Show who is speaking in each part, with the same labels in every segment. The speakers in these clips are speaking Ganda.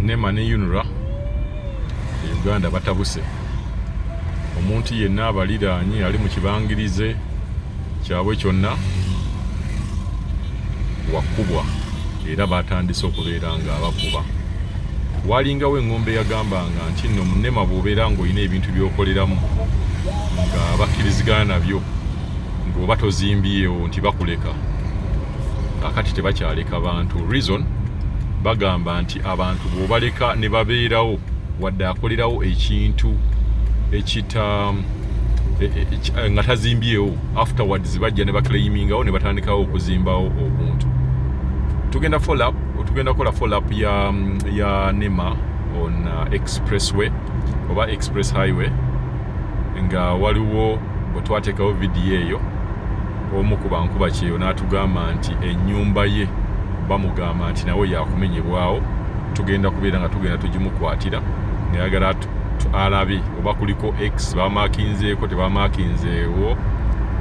Speaker 1: NEMA ne UNRA e Uganda batabuse. Omuntu yenna abaliraanye ali mu kibangirize kyabwe kyonna wakubwa, era batandise okubeera nga abakuba. Walingawo eŋŋombe eyagambanga nti nno mu NEMA bw'obeera ng'olina ebintu by'okoleramu nga bakkirizigana nabyo, ng'oba tozimbyewo, nti bakuleka. Kakati tebakyaleka bantu. Reason, bagamba nti abantu bw'obaleka ne babeerawo, wadde akolerawo ekintu ekita nga tazimbyewo, afterwards bajja ne baclaimingawo ne batandikawo okuzimbawo obuntu. Tugenda follow up, tugenda kukola follow up ya NEMA on expressway oba express highway, nga waliwo bwe twateekawo vidiyo eyo, omu ku bankuba kyeyo n'atugamba nti ennyumba ye bamugamba nti nawe yakumenyebwawo. Tugenda kubeera nga tugenda tugimukwatira, nayagala alabe oba kuliko x bamakinzeeko, tebamakinzeewo,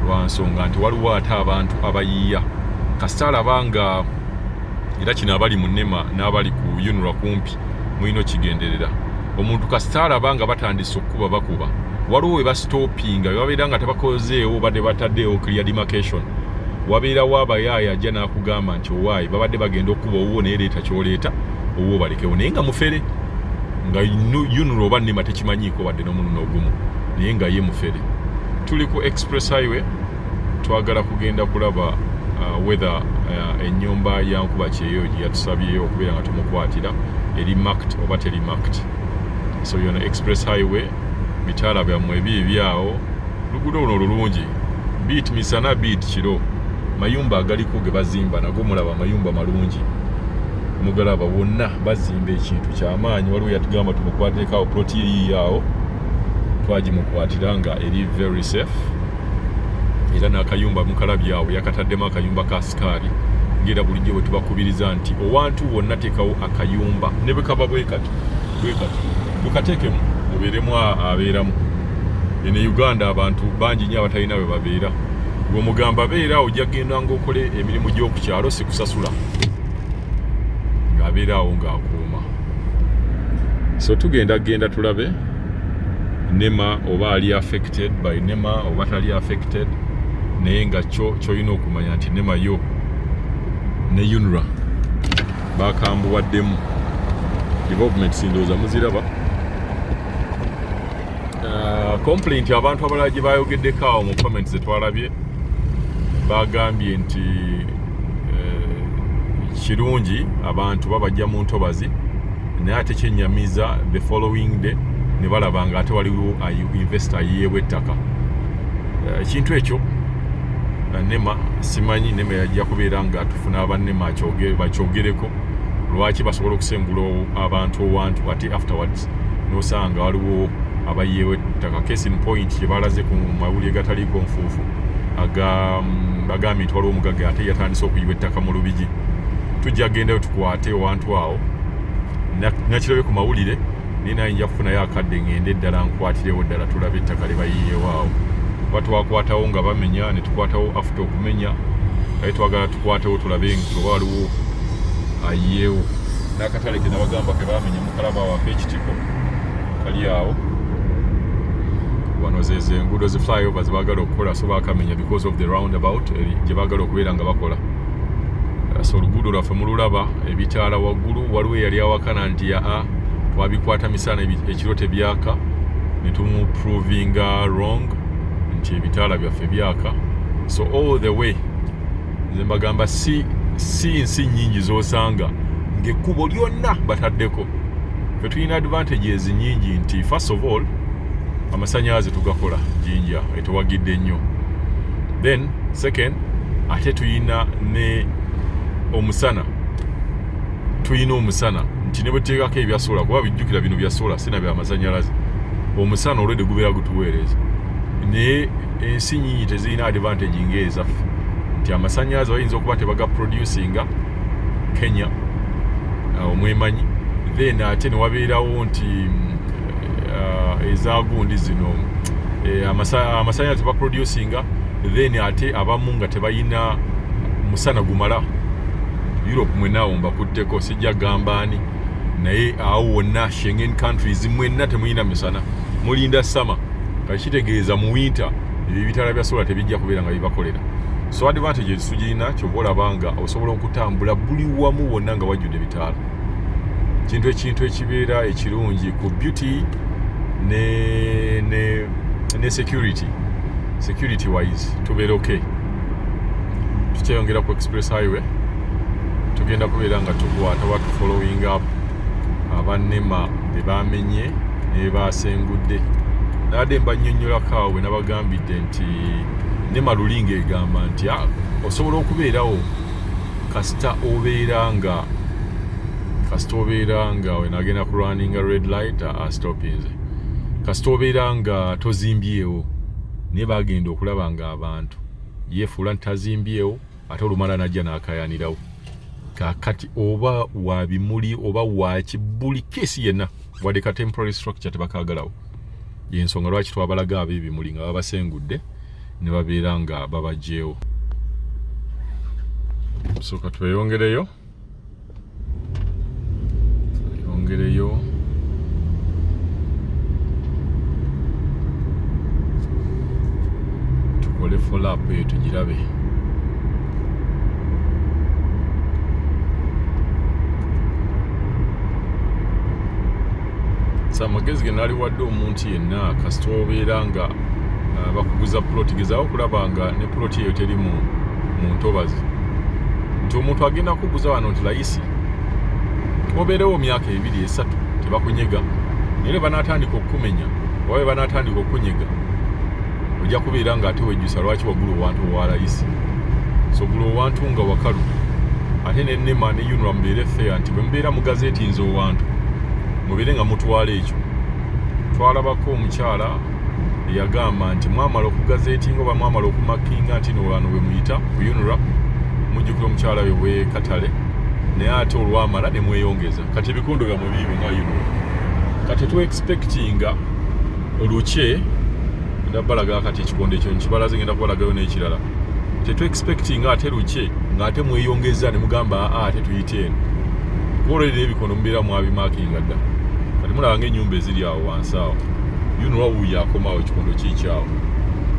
Speaker 1: lwa nsonga nti waliwo ate abantu abayiiya. Kasita alaba nga, era kino abali mu NEMA n'abali ku UNRA kumpi mulina okigenderera, omuntu kasita alaba nga batandise okukuba bakuba, waliwo we bastopinga, we babeera nga tebakozeewo, badde bataddeewo clear demarcation, wabeerawo abayaaya ajja n'akugamba nti owaayi babadde bagenda okukuba owuwo, naye leeta kyoleeta owuwo balekewo, naye nga mufere, nga UNRA oba NEMA tekimanyiiko wadde n'omuluno ogumu, naye nga ye mufere. Tuli ku express highway, twagala kugenda kulaba whether ennyumba ya nkuba kyeyo gye yatusabyeyo okubeera nga tumukwatira eri marked oba teri marked. So yona express highway, bitaala byammwe ebiibyawo. Luguudo luno lulungi, biit misana, biit kiro. Mayumba agaliko ge bazimba nago mulaba amayumba malungi, mugalaba wonna bazimba ekintu kyamaanyi. Waliwo yatugamba tumukwateko awo ploti ye yiyo, twagimukwatira nga eri very safe, era n'akayumba mukalabye awo, yakataddemu akayumba ka sikaali. Ngaera bulijjo bwe tubakubiriza nti owantu wonna teekawo akayumba, ne bwe kaba bwe kati bwe kati, tukateekemu mubeeremu abeeramu. Eno e Uganda abantu bangi nnyo abatalina bwe babeera. Bw'omugamba beera, ojja kugenda ng'okole emirimu gy'oku kyalo, sikusasula, ng'abeera awo ng'akuuma. So tugenda genda tulabe NEMA oba ali affected by NEMA oba tali affected, naye nga kyo kyolina okumanya nti NEMA yo ne UNRA bakambuwaddemu. Developments ndowooza muziraba. Complaint abantu abalala gye bayogeddeko awo mu comments zetwalabye, bagambye nti kirungi abantu babajja mu ntobazi, naye ate kyenyamiza, the following day ne balaba nga ate waliwo investor ayiyeewo ettaka. Ekintu ekyo NEMA simanyi, NEMA yajja kubeera nga tufuna abannema bakyogereko, lwaki basobola okusengula abantu owantu, ate afterwards nosanga waliwo abayiyeewo ettaka. Case in point, kye balaze ku mawulire gataliiko nfuufu, bagambye nti waliwo omugagga ate yatandise okuyiwa ettaka mu Lubigi. Tujja gendayo tukwate owantu awo. Nakirabye ku mawulire, naye naye nja kufunayo akadde ngende eddala nkwatirewo ddala, tulabe ettaka lye bayiyeewo awo, kuba twakwatawo nga bamenya, ne tukwatawo after okumenya, naye twagala tukwatewo tulabe nti oba waliwo ayiyeewo. N'akatale ke nabagamba ke bamenya mukalaba awo ak'ekitiko kali awo. Wano zezo enguudo zi flyover zebaagala okukola, so bakamenya because of the roundabout gye baagala okubeera nga bakola. So oluguudo lwaffe mululaba, ebitaala waggulu. Waliwo eyali awakana nti aa twabikwata misana, ekiro tebyaka, ne tumuprovinga wrong nti ebitaala byaffe byaka. So all the way, nze mbagamba si nsi nnyingi z'osanga ng'ekkubo lyonna bataddeko. Ffe tulina advantages nnyingi nti first of all amasanyalaze tugakola, Jinja etewagidde nnyo. Then second, ate tuyina ne omusana, tuyina omusana nti ne bwetuteekako ebya solar, kuba bijjukira bino bya solar sina bya masanyalaze, omusana olwedde gubeera gutuweereza. Naye ensi nyingi tezirina advantage ng'ezaffe nti amasanyalaze bayinza okuba tebagaproducinga. Kenya omwemanyi. Then ate newabeerawo nti ezagundi zino amasanyalaze baproducinga, then ate abamu nga tebayina musana gumala. Europe mwenaawo mbakutteko, sijja gamba ani, naye Naye awo wonna Schengen countries mwenna temulina misana, mulinda summer. Kati kitegeeza mu winter ebyo ebitaala bya solar tebijja kubeera nga bibakolera. So advantage tugirina, kyova olaba nga osobola okutambula buli wamu wonna nga wajjudde ebitaala. Kintu ekintu ekibeera ekirungi ku beauty ne security wise tubeera okay. Tukyeyongera ku express highway, tugenda kubeera nga tukwata wa following up abannema be bamenye ne basengudde. Nabadde mbanyonnyolako awo bwe nabagambidde nti NEMA ruling egamba nti osobola okubeerawo kasita obeera nga wenagenda kulwaninga red light astopinze, kasita obeera nga tozimbyewo. Naye bagenda okulaba nga abantu yeefuula nti tazimbyewo, ate olumala najja n'akayanirawo. Kakati oba wa bimuli oba waki, buli case yenna wadde ka temporary structure tebakagalawo. Yensonga lwaki twabalaga ab'ebimuli nga babasengudde ne babeera nga babagyewo. So katweyongereyo, tweyongereyo. Tukole follow up eyo tugirabe. So amagezi ge naliwadde omuntu yenna, kasita obeera nga bakuguza plot, gezaawo okulaba nga ne plot eyo teri mu ntobazi, nti omuntu agenda kukuguza wano nti layisi obeerewo myaka 2, 3, tebakunyega. Naye lwe banaatandika okukumenya oba bwe banaatandika okukunyega, ojja kubeera nga ate wejjusa lwaki wagula owantu owa layisi. So gula owantu nga wakalu. Ate ne NEMA ne UNRA mubeere fair, nti bwe mubeera mu gazetinze owantu, mubeere nga mutwala ekyo. Twalabako omukyala eyagamba nti mwamala okugazetinga oba mwamala okumakinga nti no wano we muyita ku UNRA, mujjukira omukyala we wekatale, naye ate olwamala ne mweyongeza. Kati ebikondo byammwe biibyo nga UNRA. Kati tu expectinga olukye ngenda balaga. Kati ekikondo ekyo nkibalaze, ngenda kubalagayo n'ekirala. Tetu expectinga ate lukye ng'ate mweyongeza ne mugamba, aa, ate tuyite eno, kuba olwedde ebikondo mubeera mwabimakinga dda. Kati mulaba ng'ennyumba eziri awo wansi awo, UNRA wuuyo akomawo, ekikondo kiikyawo.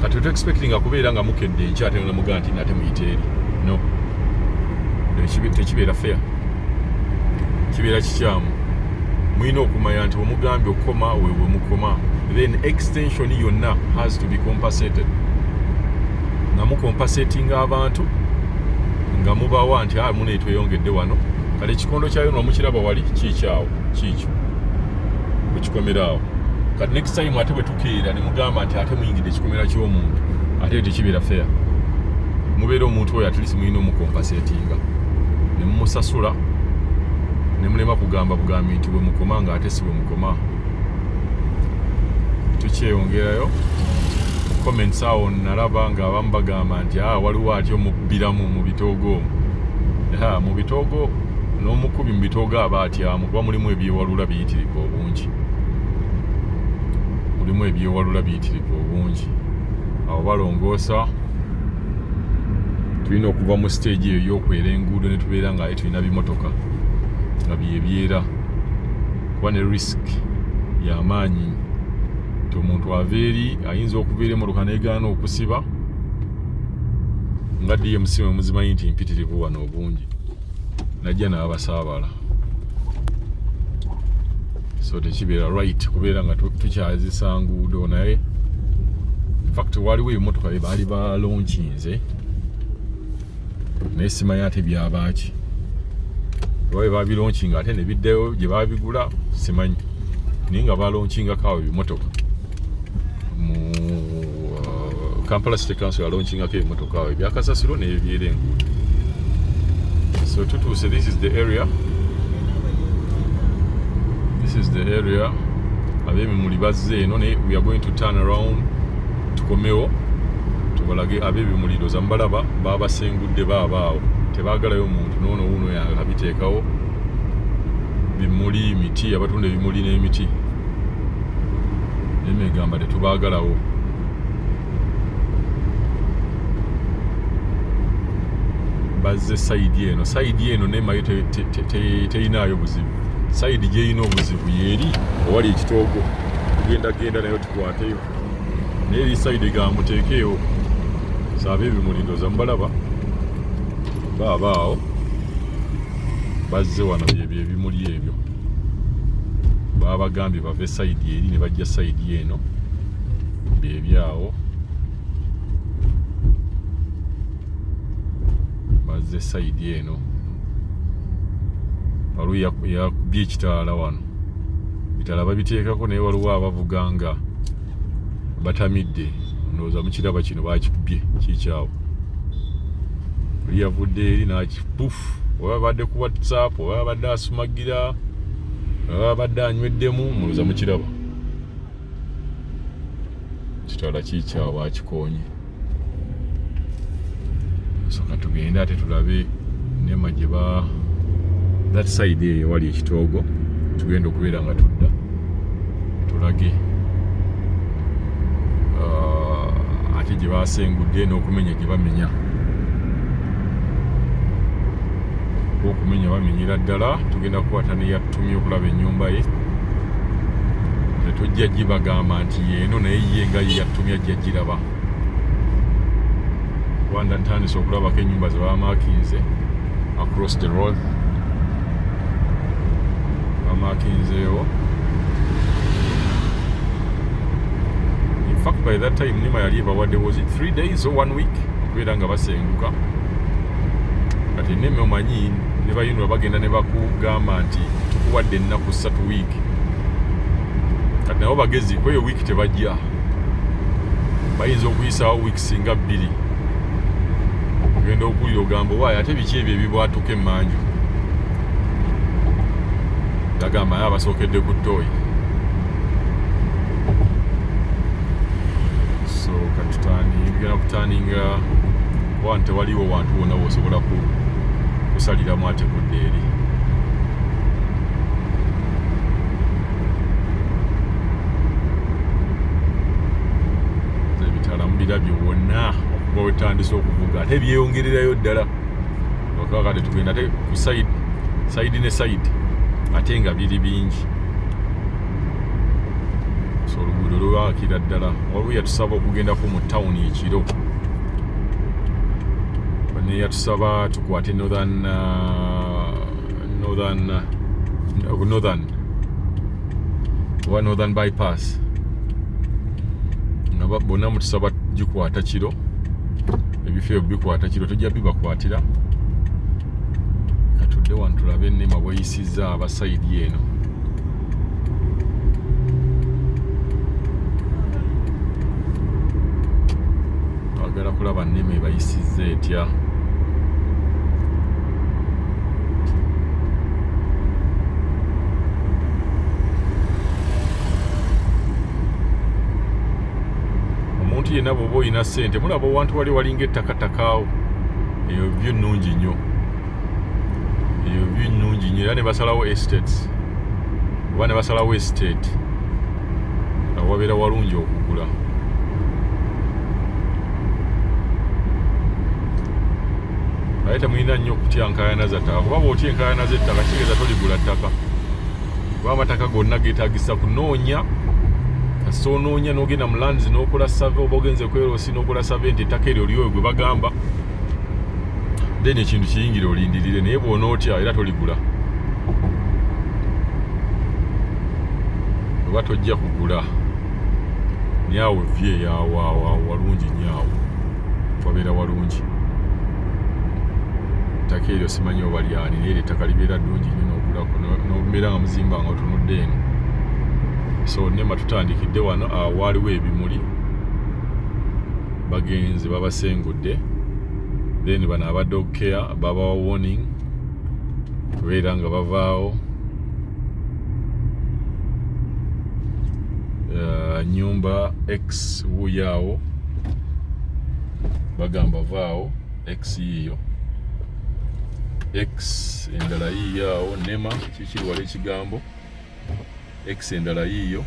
Speaker 1: Kati tetu expectinga kubeera nga mukedde enkya ate nemugaa nti nate muyite eri. No, tekibeera fair, kibeera kikyamu. Mulina okumanya nti wemugambye okukoma wewe mukoma, then extension yonna has to be compensated, nga mucompensatinga abantu, nga mubawa nti a mune tweyongedde wano. Kale ekikondo kyayo nomukiraba wali kiikyawo, kiikyo kukikomera awo. Kati next time ate bwe tukeera ne mugamba nti ate muyingidde ekikomera ky'omuntu, ate tekibeera fair. Mubeera omuntu oyo at least mulina omucompensatinga ne mumusasula, ne mulema kugamba bugambi nti bwe mukoma nga ate si bwe mukoma. Tukyeyongerayo. Comments awo nalaba nga abamu bagamba nti ah, waliwo atyo mubbiramu mu bitoogo omwo. Mu bitoogo n'omukubi mu bitoogo aba atyamu, kuba mulimu ebyewalula biyitirivu obungi, mulimu ebyewalula biyitirivu obungi. Awo balongoosa. Tulina okuva mu stage eyo ey'okwera enguudo ne tubeera nga aye tulina bimotoka nga byebyera, kuba ne risk y'amaanyi nti omuntu ava eri ayinza okuva eri emotoka negaana okusiba, nga DMC mwe muzimanyi nti mpitirivu wano obungi, najja n'abasaabala. So tekibeera right kubeera nga tukyazisa nguudo. Naye infact waliwo ebimotoka bye baali balaunchinze, naye simanyi ate byabaaki, oba bye babilaunchinga ate ne biddayo gye babigula, simanyi. Naye nga balaunchingako awo ebimotoka mu Kampala City Council yalaunchingako ebimotoka awo ebyakasasiro n'ebyera enguudo. So tutuuse. This is the area, this is the area. Ab'ebimuli bazze eno, naye we are going to turn around tukomewo tubalage ab'ebimuli. Ndowooza mubalaba, babasengudde, baabaawo tebaagalayo muntu noono. Wuno yakabiteekawo bimuli, miti, abatunda ebimuli n'emiti, naye megamba tetubaagalawo. Bazze side eno, side eno nemayo teyinaayo buzibu. Side gyerina obuzibu yeeri owali ekitoogo, tugenda genda nayo tukwateyo, naye eri side gamuteekeewo saaba ebimuli. Ndooza mubalaba baabaawo bazze wano, byebyo ebimuli ebyo babagambye bave side eri ne bajja side eno, byebyawo bazze side eno. Waliwo yakubye ekitaala wano, bitala babiteekako, naye waliwo abavuga nga batamidde. Ndowooza mukiraba kino bakikubye kikyawo, oli yavudde eri nakipufu, oba abadde ku WhatsApp, oba abadde asumagira, oba abadde anyweddemu. Mulowooza mukiraba kitala kikyawo bakikoonye. So katugende ate tulabe nema gye ba that side eyo wali ekitoogo, tugenda okubeera nga tudda tulage ate gye basengudde n'okumenya gye bamenya. Okumenya bamenyera ddala. Tugenda kukwata neyatumye okulaba ennyumba ye, tetujja gibagamba nti yeeno, naye ye nga ye yatumye ajja giraba. Rwanda ntandise okulabako ennyumba ze bamakinze across the road, bamakinzeewo. In fact, by that time NEMA yali ebawadde, was it 3 days or one week, okubeera nga basenguka. Kati NEMA omanyi ne bayinula bagenda ne bakugamba nti tukuwadde ennaku 3, wiiki. Kati nabo bagezi, kweyo wiiki tebajja, bayinza okuyisaawo wiiki singa 2. Ogenda okuwulira ogamba owaayo, ate biki ebyo ebibwatuka emmanju? Gagamba naye abasookedde ku ttooyi. So katutani tugenda kutaninga wano, tewaliwo wantu wonna wosobola kusaliramu ate kudda eri. Ebitaala mubirabye wonna okuva wetandise okuvuga, ate byeyongererayo ddala. Kati tugenda ate ku side, side ne side, ate nga biri bingi. So oluguudo lwakira ddala. Waliwo yatusaba okugendako mu tawuni ekiro, neyatusaba tukwate northern oba northern bypass, nga bonna mutusaba gikwata kiro. Ebifo ebyo bikwata kiro, tujja bibakwatira. Katudde wano tulabe ennema bweyisizza aba side eno. Twagala kulaba NEMA ebayisizza etya. Omuntu yenna bw'oba olina ssente, mulaba owantu wali walinga ettakataka awo, eyo view nnungi nnyo, eyo view nnungi nnyo. Era ne basalawo estates oba ne basalawo estate, awo wabeera walungi okugula. Naye temulina nnyo okutya nkaayana za ttaka, kuba bw'otya enkaayana z'ettaka kitegeeza toligula ttaka, kuba amataka gonna geetagisa kunoonya. Kasita onoonya n'ogenda mu lands n'okola survey, oba ogenze ku LC n'okola survey nti ettaka eryo lyoyo gwe bagamba, then ekintu kiyingire olindirire. Naye bw'onootya era toligula oba tojja kugula. Naye awo view eyaawo awo awo walungi nnyo, awo wabeera walungi. Ettaka eryo simanyi oba lyani, naye eryo ettaka libeera ddungi nnyo n'ogulako n'obeera nga muzimba nga otunudde eno. So NEMA tutandikidde wano, awo waaliwo ebimuli, bagenze babasengudde. Then bano aba dog care babawa warning kubeera nga bavaawo. Nyumba X wuuyo awo, bagamba vaawo. X yiiyo, X endala yiiyo awo. NEMA kikiri wala, ekigambo X endala yiiyo.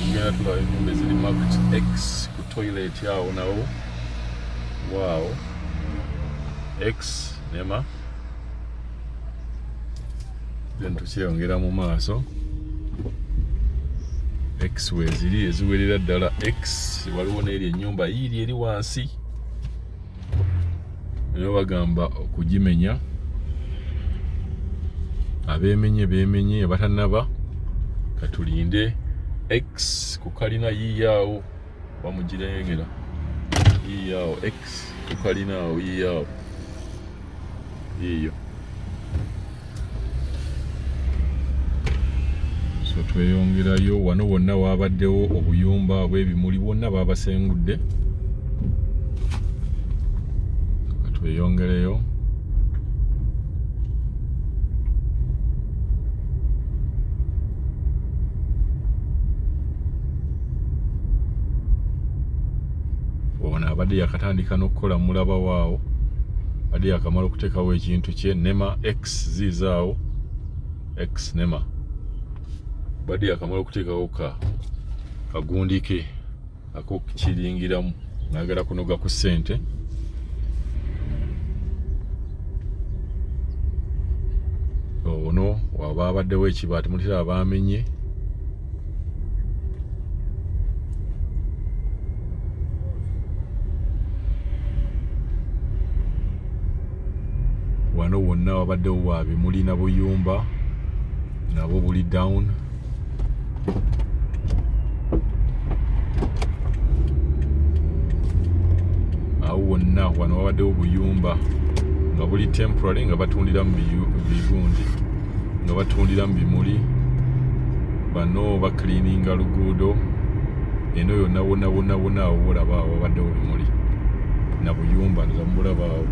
Speaker 1: Tugenda tulaba ennyumba eziri marked X. Ku toilet awo nawo waawo X. NEMA Then tukyeyongera mu maaso. X weeziri eziwerera ddala X. Waliwo n'eri ennyumba yiiri eri wansi, nayo bagamba okugimenya. Abeemenye beemenye, abatannaba katulinde. X ku kalina yiiyaawo, bamugirengera yiiyaawo. X ku kalina awo yiiyaawo, yiiyo. So tweyongerayo. Wano wonna wabaddewo obuyumba bw'ebimuli, bwonna babasengudde. Katweyongereyo. Ono abadde yakatandika n'okukola, mulaba waawo, abadde yakamala okuteekawo ekintu kye. Nema X ziizaawo, X Nema badde yakamala okuteekawo ka kagundi ke ak'okukiringiramu, nayagala kunoga ku ssente. Ono waba abaddewo ekibaati, mutera abaamenye. Wano wonna wabaddewo wa bimuli na buyumba, nabwo buli down. Awo wonna wano wabaddewo buyumba nga buli temporary, nga batundiramu bigundi, nga batundiramu bimuli. Bano bacleaninga luguudo eno yonna wonna wonna wonna. Awo wolaba awo wabaddewo bimuli na buyumba, nza mubulaba awo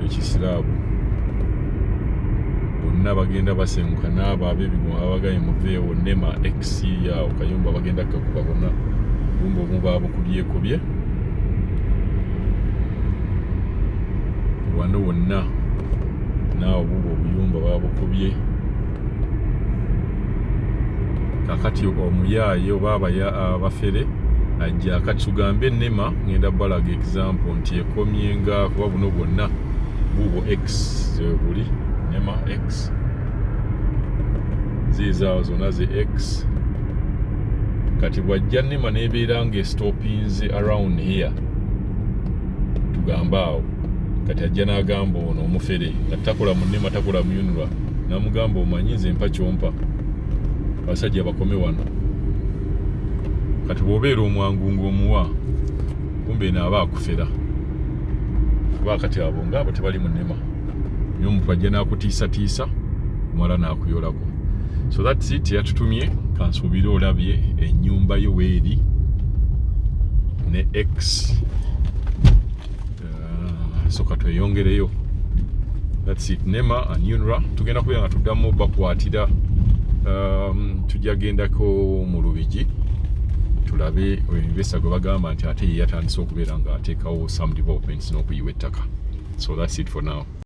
Speaker 1: ekisiraabu. Bonna bagenda basenguka n'abo ab'ebigoma babagaye muveewo. Nema X awo kayumba bagenda kakuba bonna, bumba obumu babukubyekubye. Wano wonna naawo buba obuyumba babukubye. Kakati omuyaaye oba abafere ajja. Kati tugambe Nema, ngenda balaga example nti ekomye nga kuba buno bwonna buubwo X buli Nema X ziizaawo zonna ze X. Kati bwajja Nema nebeera nga estopinze around here, tugambe awo. Kati ajja n'agamba ono omufere nga takola mu Nema, takola mu UNRA, namugamba, omanyi nze mpa kyompa, abasajja bakome wano. Kati bw'obeera omwangu ng'omuwa, kumbe eno aba akufera, kuba kati abo ngaabo tebali mu Nema. Naye omuntu ajja n'akutiisatiisa, omala n'akuyolako. So that's it. Yatutumye, kansuubire olabye ennyumba yo weeri ne X. So katweyongereyo. That's it, Nema and UNRA. Tugenda kubeera nga tuddamu bakwatira. Tujja gendako mu Lubigi tulabe investor gwe bagamba nti ate ye yatandise okubeera ng'ateekawo some developments n'okuyiwa ettaka. So that's it for now.